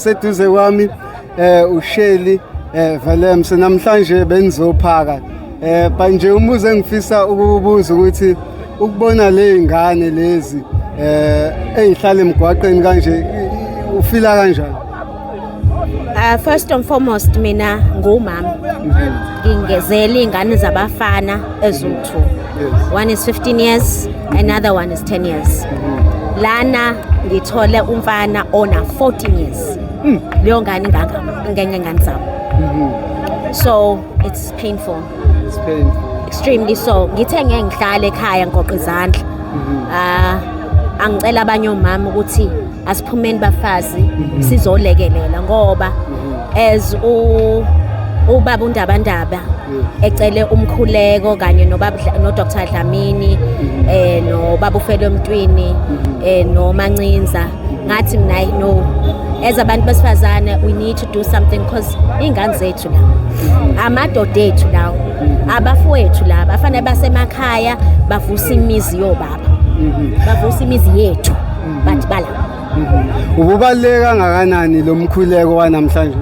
Seduze kwami uSheli Velemse, namhlanje benizophaka. Manje umbuzo engifisa ukubuza ukuthi ukubona le ngane lezi ezihlala emgwaqeni kanje, ufila kanjani? First and foremost, mina ngumama. Ngingezela ingane zabafana eziwu-2. One is 15 years, another one is 10 years. Lana ngithole umfana ona 14 years. Leyo ngane ingaka ngengane zami. So it's painful. It's painful. Extremely so. Ngithe ngeke ngihlale ekhaya ngigoqa izandla. Ah, angicela abanye omama ukuthi asiphumeni bafazi sizolekelela, ngoba as u ubaba uNdabandaba ecele umkhuleko kanye nobaba no Dr Dlamini, nobaba uFelo Mntwini, noMancinza, ngathi mina no, as abantu besifazane we need to do something because ingane zethu la, amadoda ethu lawo, abafowethu laba afanele basemakhaya bavusa imizi yobaba, bavusa imizi yethu, but bala. Ububaluleke kangakanani lo mkhuleko wanamhlanje?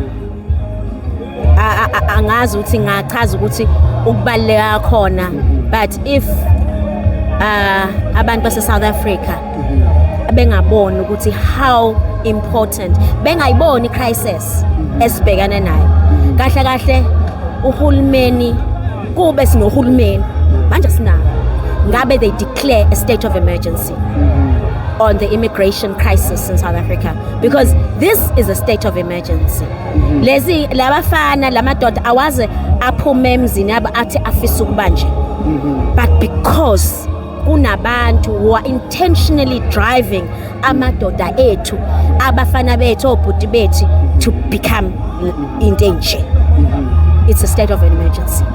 Angazi ukuthi ngachaza ukuthi ukubaluleka khona, but if abantu base South Africa bengaboni ukuthi how important, bengayiboni crisis esibhekane nayo, kahle kahle uhulumeni, kube sinohulumeni manje sinawo, ngabe they declare a state of emergency on the immigration crisis in South Africa, because this is a state of emergency. Lezi labafana, lamadoda awaze aphume emzini abo athi afisa ukuba nje, but because kunabantu who are intentionally driving amadoda ethu, abafana bethu, obhuti bethu to become into enje. It's a state of emergency,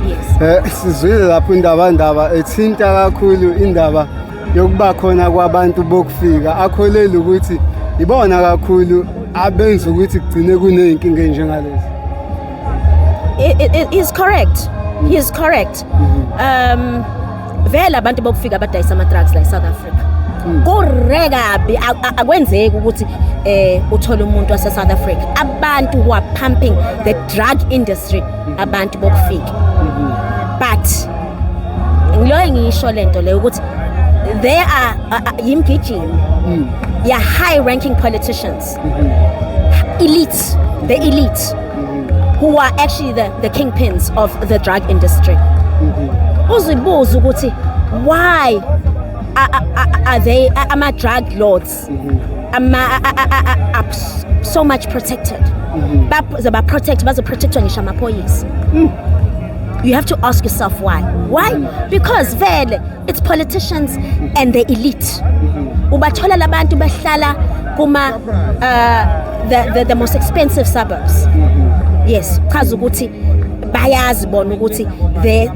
yes. Sizwile lapho iNdabandaba ethinta kakhulu indaba yokuba khona kwabantu bokufika, akholeli ukuthi ibona kakhulu abenza ukuthi kugcine kuney'nkinga ey'njengalezi. It is correct, he is correct. Vele abantu bokufika abadayisa ama-drugs la e-South Africa kure kabi. Akwenzeki ukuthi uthole umuntu wase South Africa. Abantu who are pumping the drug industry, abantu bokufika. But ngiloye ngisho lento leyo ukuthi there are yimgijimo ya high ranking politicians, elite, the elite who are actually the kingpins of the drug industry. Uzibuza ukuthi why are they, ama drug lords, ama are so much protected? Ba protect, bazo protectwa ngisho amaphoyisa. You have to ask yourself why. Why? Because vele it's politicians and the elite. Ubathola labantu bahlala kuma the most expensive suburbs. Yes, chaza ukuthi bayazi bona ukuthi the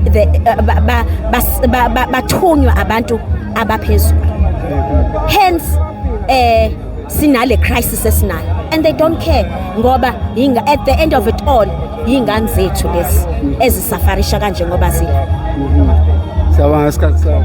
bathunywa abantu abaphezulu. Hence sinale crisis esinayo, and they don't care ngoba yinga at the end of it all yingane zethu lezi ezisafarisha kanje ngoba zila. Siyabonga isikhathi sakho.